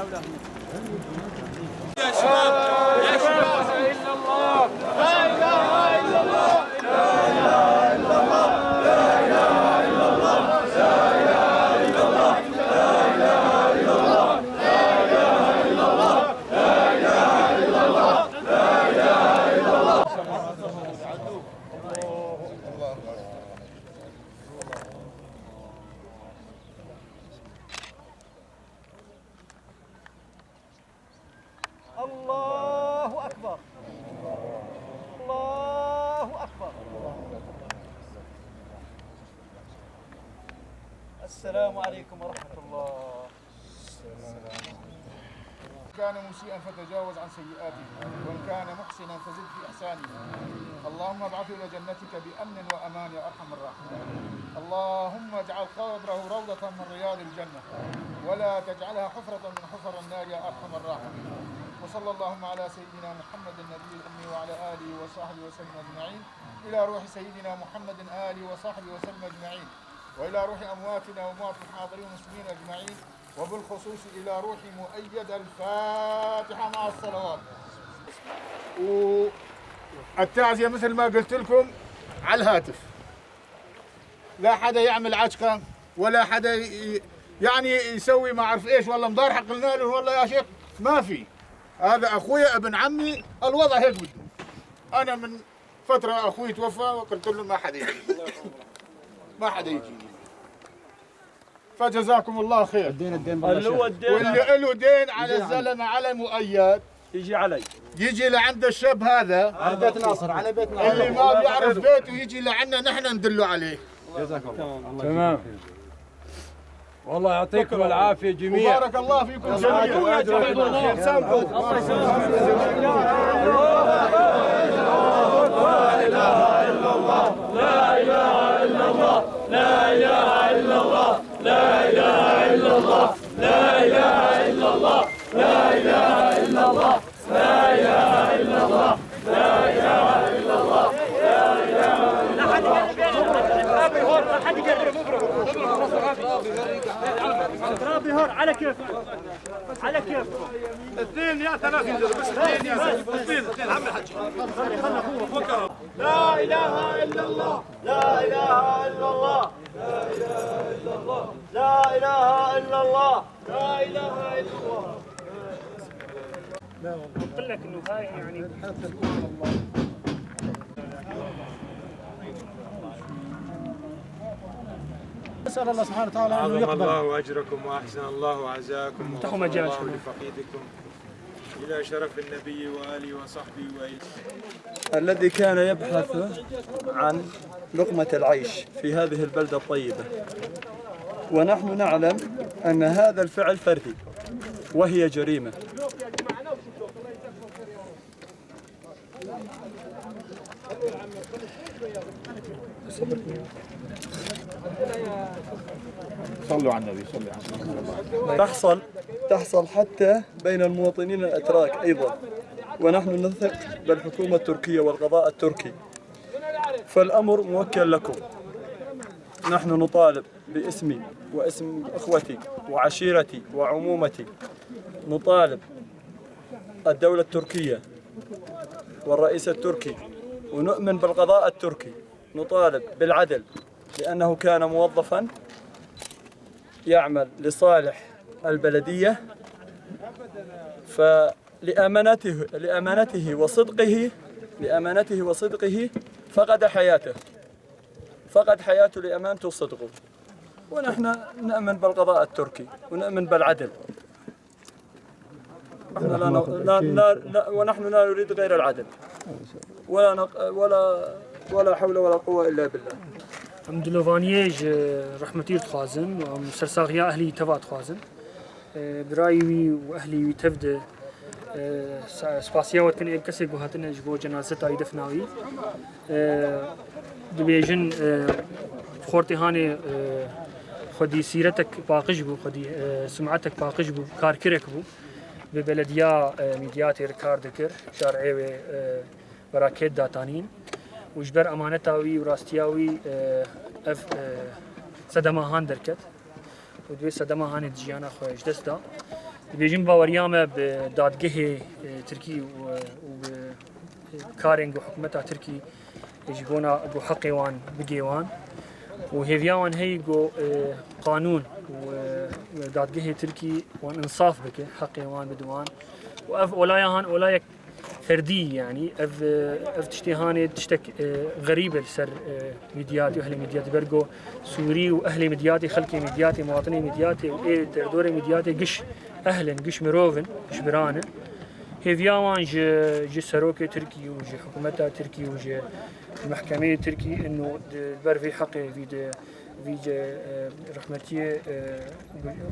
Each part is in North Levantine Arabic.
يا شباب يا شباب الا الله، لا اله الا الله، لا اله الا الله، لا اله الا الله، لا اله الا الله، لا اله الا الله، لا اله الا الله، لا اله الا الله، لا اله الا الله. الله أكبر، الله أكبر. السلام عليكم ورحمة الله. كان مسيئا فتجاوز عن سيئاته، وإن كان محسنا فزد في إحسانه. اللهم ابعثه إلى جنتك بأمن وأمان يا أرحم الراحمين. اللهم اجعل قبره روضة من رياض الجنة، ولا تجعلها حفرة من حفر النار يا أرحم الراحمين. وصلى اللهم على سيدنا محمد النبي الأمي وعلى آله وصحبه وسلم أجمعين. إلى روح سيدنا محمد آله وصحبه وسلم أجمعين، وإلى روح أمواتنا وأموات الحاضرين والمسلمين أجمعين، وبالخصوص إلى روح مؤيد. الفاتحة مع الصلوات. والتعزية مثل ما قلت لكم على الهاتف، لا حدا يعمل عجقة ولا حدا يعني يسوي ما أعرف إيش، والله مضارحة قلنا له والله يا شيخ ما في، هذا أخويا ابن عمي الوضع هيك بده. أنا من فترة أخوي توفى وقلت له ما حدا يجي، ما حدا يجي. فجزاكم الله خير. الدين الدين. اللي هو الدين، واللي له دين على الزلمه على مؤيد يجي علي، يجي لعند الشاب هذا على بيت ناصر، على بيت ناصر. اللي ما بيعرف بيته يجي لعنا نحن ندله عليه. جزاك الله. تمام، والله يعطيكم العافية جميعا. وبارك الله فيكم جميعا. لا اله الا الله، لا اله الا الله، لا اله الا الله، لا اله الا الله، لا اله الا الله، لا اله الا الله، لا اله الا الله، لا اله الا الله، لا اله الا الله. لا حد يقرب، ترابي هون على كيفكم، على كيفكم. اثنين يا ثلاثة، بس اثنين يا اثنين، اثنين عم الحج. لا اله الا الله، لا اله الا الله، لا اله الا الله، لا اله الا الله. قلت لك انه هاي يعني نسأل الله سبحانه وتعالى أنه عظم يقبل الله أجركم وأحسن الله عزاكم افتحوا وغفر مجال الله شوي. لفقيدكم إلى شرف النبي وآله وصحبه وإلى الذي كان يبحث عن لقمة العيش في هذه البلدة الطيبة، ونحن نعلم أن هذا الفعل فردي وهي جريمة. صلوا على النبي، صلوا على النبي. تحصل حتى بين المواطنين الأتراك أيضا، ونحن نثق بالحكومة التركية والقضاء التركي، فالأمر موكل لكم. نحن نطالب باسمي واسم أخوتي وعشيرتي وعمومتي، نطالب الدولة التركية والرئيس التركي، ونؤمن بالقضاء التركي، نطالب بالعدل، لأنه كان موظفا يعمل لصالح البلدية، فلأمانته لأمانته وصدقه فقد حياته، فقد حياته لأمانته وصدقه. ونحن نؤمن بالقضاء التركي ونؤمن بالعدل. نحن لا, لا, لا, لا ونحن لا نريد غير العدل، ولا نق ولا ولا حول ولا قوة إلا بالله. Em dilovaniyê ji rehmetî dixwazin û em sersaxiya ehlî teva dixwazin. Birayê wî û ehlî wî tev de spasiya we dikin ê kesê ku hatine ji bo cenazeta wî defna wî. Dibêjin xortê hanê xwedî sîretek paqij bû, xwedî sum'etek paqij bû, karkirek bû. Bi belediya Midyatê kar dikir, şarê wê beraket datanîn. û ji ber emaneta wî û rastiya wî ev sedema han derket û divê sedema hanê di jiyana xwe ji dest da. Dibêjin baweriya me bi dadgehê Tirkî û bi karên ku hikûmeta Tirkî ji bona ku heqê wan bigê wan û hêviya wan heye ku qanûn û dadgehê Tirkî wan insaf bike, heqê wan bide wan û ev olaya han olayek ferdî yanî ev ev tiştê hanê tiştek xerîb e li ser Midyatê û ehlê Midyatê ber ku Sûrî û ehlê Midyatê xelkê Midyatê muwatinê Midyatê û ê derdorê Midyatê giş ehl in giş mirov in giş biran in. Hêviya wan ji ji serokê Tirkî û ji hikûmeta Tirkî û ji mehkemeyê Tirkî ino di ber vê heqê vî di vî rehmetiyê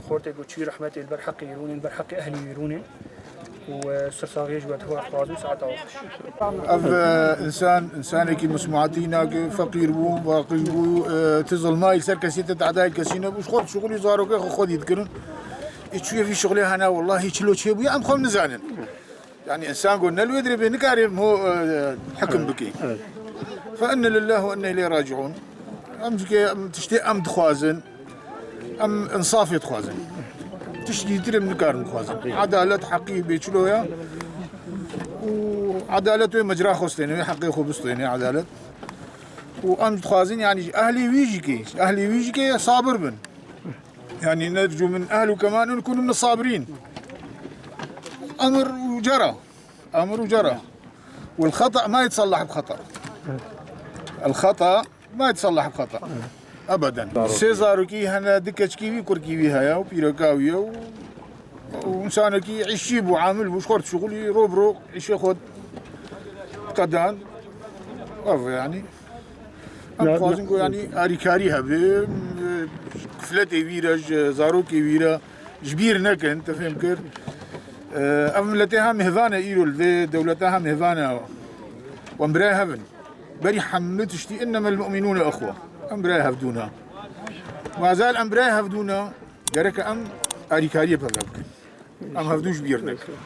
xortê ku çûyî rehmetê li ber heqê rûnê li ber heqê ehlî wî rûnê û sersaxiyê ji we dixwe dixwazim saeta we xweş. Ev însan însanekî mismuatî nake, feqîr bû, baqij bû, ti zilmayî li ser kesî ti tehdayî li kesî nebû, ji xwe şixulî zarokê xwe xwedî dikirin. Ê çûye vî şixulê hene wellahî çilo çêbûye em xwe nizanin. Yani insan got ne li wê dirê bê nikarê ho hikm bikê. Fe inne lillah ve inne ileyhi raciun. Em jikê em tiştê em dixwazin em insafê dixwazin. Tiştî dîtir em nikarin bixwazin. Edalet heqî bê çilo ya û edalet wê mecra xwe stêne wê heqê xwe bistêne edalet. Û em dixwazin yani ji ehlê wî jî kê ehlê wî jî kê sabir bin. Yani nercu min ehlu keman in kunu min sabirin. أمر وجرى أمر وجرى والخطأ ما يتصلح بخطأ الخطأ ما يتصلح بخطأ أبدا سيزاركي هنا دكتشكي كركي هيا وبيركاوية و... وإنسانكي عشيب وعامل وشخورت شغلي روبرو عيش ياخد قدان يعني ام خوازن يعني اريكاري هبه كفلتي ويرا زاروكي ويرا جبير نكن تفهم كر ئەم ملەتێ هم مهڤانە ئیرۆ لەێ دەولەتە هم مهڤانە وەم برای هەبن بەری حەمە تشتی إنما المؤمنون أخوة ئەم برای هەڤدونا مازال ئەم برای هەڤدونا گەرەکە ئەم ئاریکاریە پەدا بکەن ئەم هەڤدوش بیر نەکەن.